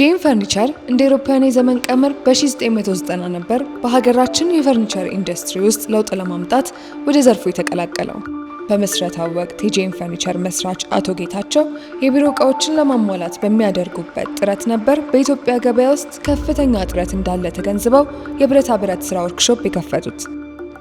ጄም ፈርኒቸር እንደ አውሮፓውያን የዘመን ቀመር በ1990 ነበር በሀገራችን የፈርኒቸር ኢንዱስትሪ ውስጥ ለውጥ ለማምጣት ወደ ዘርፉ የተቀላቀለው። በምስረታው ወቅት የጄም ፈርኒቸር መስራች አቶ ጌታቸው የቢሮ እቃዎችን ለማሟላት በሚያደርጉበት ጥረት ነበር በኢትዮጵያ ገበያ ውስጥ ከፍተኛ እጥረት እንዳለ ተገንዝበው የብረታ ብረት ስራ ወርክሾፕ የከፈቱት።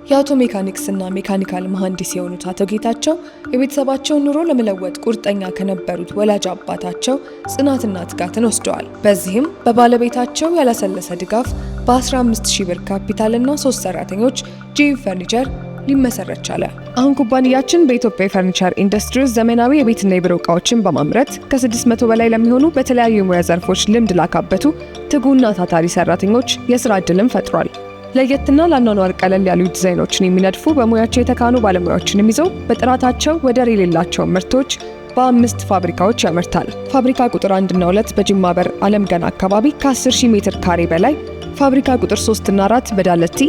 የ auto mechanics እና mechanical መሐንዲስ የሆኑት አቶ ጌታቸው የቤተሰባቸውን ኑሮ ለመለወጥ ቁርጠኛ ከነበሩት ወላጅ አባታቸው ጽናትና ትጋትን ወስደዋል። በዚህም በባለቤታቸው ያላሰለሰ ድጋፍ በ15,000 ብር ካፒታልና ሶስት ሰራተኞች ጄም ፈርኒቸር ሊመሰረት ቻለ። አሁን ኩባንያችን በኢትዮጵያ የፈርኒቸር ኢንዱስትሪ ውስጥ ዘመናዊ የቤትና የቢሮ እቃዎችን በማምረት ከ600 በላይ ለሚሆኑ በተለያዩ የሙያ ዘርፎች ልምድ ላካበቱ ትጉና ታታሪ ሰራተኞች የስራ ዕድልን ፈጥሯል። ለየትና ለአኗኗር ቀለል ያሉ ዲዛይኖችን የሚነድፉ በሙያቸው የተካኑ ባለሙያዎችንም ይዘው በጥራታቸው ወደር የሌላቸው ምርቶች በአምስት ፋብሪካዎች ያመርታል። ፋብሪካ ቁጥር 1 እና 2 በጅማ በር አለም ገና አካባቢ ከ10,000 ሜትር ካሬ በላይ፣ ፋብሪካ ቁጥር 3 እና 4 በዳለቲ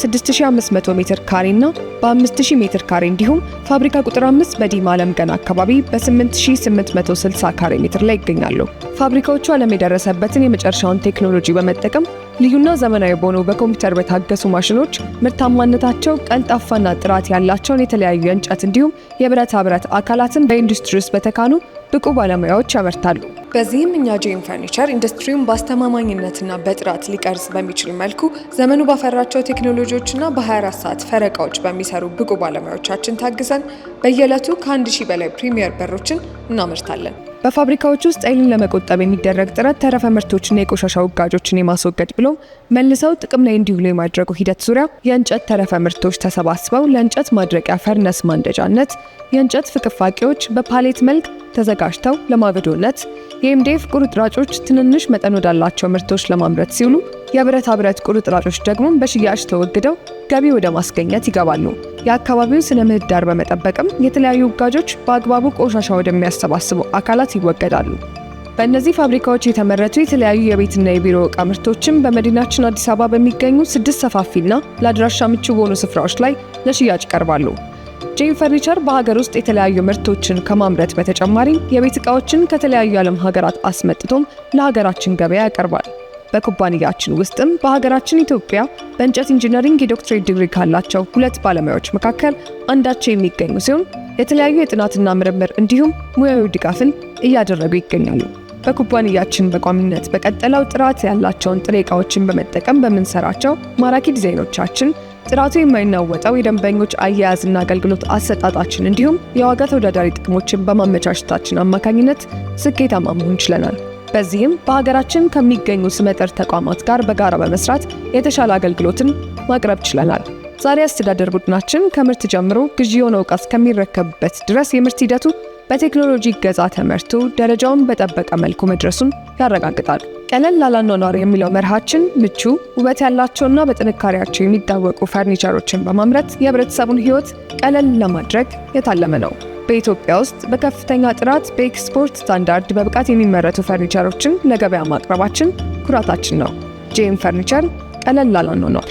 6500 ሜትር ካሬ እና በ5000 ሜትር ካሬ፣ እንዲሁም ፋብሪካ ቁጥር 5 በዲማ አለም ገና አካባቢ በ8860 ካሬ ሜትር ላይ ይገኛሉ። ፋብሪካዎቹ ዓለም የደረሰበትን የመጨረሻውን ቴክኖሎጂ በመጠቀም ልዩና ዘመናዊ በሆኑ በኮምፒውተር በታገዙ ማሽኖች ምርታማነታቸው ቀልጣፋና ጥራት ያላቸውን የተለያዩ የእንጨት እንዲሁም የብረታ ብረት አካላትን በኢንዱስትሪ ውስጥ በተካኑ ብቁ ባለሙያዎች ያመርታሉ። በዚህም እኛ ጄም ፈርኒቸር ኢንዱስትሪውን በአስተማማኝነትና በጥራት ሊቀርጽ በሚችል መልኩ ዘመኑ ባፈራቸው ቴክኖሎጂዎችና በ24 ሰዓት ፈረቃዎች በሚሰሩ ብቁ ባለሙያዎቻችን ታግዘን በየዕለቱ ከ1000 በላይ premium በሮችን እናመርታለን። በፋብሪካዎች ውስጥ ኃይልን ለመቆጠብ የሚደረግ ጥረት ተረፈ ምርቶችና የቆሻሻ ውጋጆችን የማስወገድ ብሎም መልሰው ጥቅም ላይ እንዲውሉ የማድረጉ ሂደት ዙሪያ የእንጨት ተረፈ ምርቶች ተሰባስበው ለእንጨት ማድረቂያ furnace ማንደጃነት፣ የእንጨት ፍቅፋቂዎች በ pallet መልክ ተዘጋጅተው ለማገዶነት፣ የ MDF ቁርጥራጮች ትንንሽ መጠን ወዳላቸው ምርቶች ለማምረት ሲውሉ፣ የብረታ ብረት ቁርጥራጮች ደግሞ በሽያጭ ተወግደው ገቢ ወደ ማስገኘት ይገባሉ። የአካባቢውን ስነ ምህዳር በመጠበቅም የተለያዩ ውጋጆች በአግባቡ ቆሻሻ ወደሚያሰባስቡ አካላት ይወገዳሉ። በእነዚህ ፋብሪካዎች የተመረቱ የተለያዩ የቤትና የቢሮ ዕቃ ምርቶችን በመዲናችን አዲስ አበባ በሚገኙ ስድስት ሰፋፊና ለአድራሻ ምቹ በሆኑ ስፍራዎች ላይ ለሽያጭ ይቀርባሉ። ጄም ፈርኒቸር በሀገር ውስጥ የተለያዩ ምርቶችን ከማምረት በተጨማሪ የቤት ዕቃዎችን ከተለያዩ የዓለም ሀገራት አስመጥቶም ለሀገራችን ገበያ ያቀርባል። በኩባንያችን ውስጥም በሀገራችን ኢትዮጵያ በእንጨት ኢንጂነሪንግ የዶክትሬት ዲግሪ ካላቸው ሁለት ባለሙያዎች መካከል አንዳቸው የሚገኙ ሲሆን፣ የተለያዩ የጥናትና ምርምር እንዲሁም ሙያዊ ድጋፍን እያደረጉ ይገኛሉ። በኩባንያችን በቋሚነት በቀጠለው ጥራት ያላቸውን ጥሬ ዕቃዎችን በመጠቀም በምንሰራቸው ማራኪ ዲዛይኖቻችን፣ ጥራቱ የማይናወጠው የደንበኞች አያያዝና አገልግሎት አሰጣጣችን እንዲሁም የዋጋ ተወዳዳሪ ጥቅሞችን በማመቻቸታችን አማካኝነት ስኬታማ መሆን ችለናል። በዚህም በሀገራችን ከሚገኙ ስመጥር ተቋማት ጋር በጋራ በመስራት የተሻለ አገልግሎትን ማቅረብ ችለናል። ዛሬ አስተዳደር ቡድናችን ከምርት ጀምሮ ግዢ የሆነው ዕቃ እስከሚረከብበት ድረስ የምርት ሂደቱ በቴክኖሎጂ እገዛ ተመርቶ ደረጃውን በጠበቀ መልኩ መድረሱን ያረጋግጣል። ቀለል ላለ አኗኗር የሚለው መርሃችን ምቹ፣ ውበት ያላቸውና በጥንካሬያቸው የሚታወቁ ፈርኒቸሮችን በማምረት የህብረተሰቡን ሕይወት ቀለል ለማድረግ የታለመ ነው። በኢትዮጵያ ውስጥ በከፍተኛ ጥራት በ export standard በብቃት የሚመረቱ ፈርኒቸሮችን ለገበያ ማቅረባችን ኩራታችን ነው። ጄም ፈርኒቸር፣ ቀለል ላለ አኗኗር።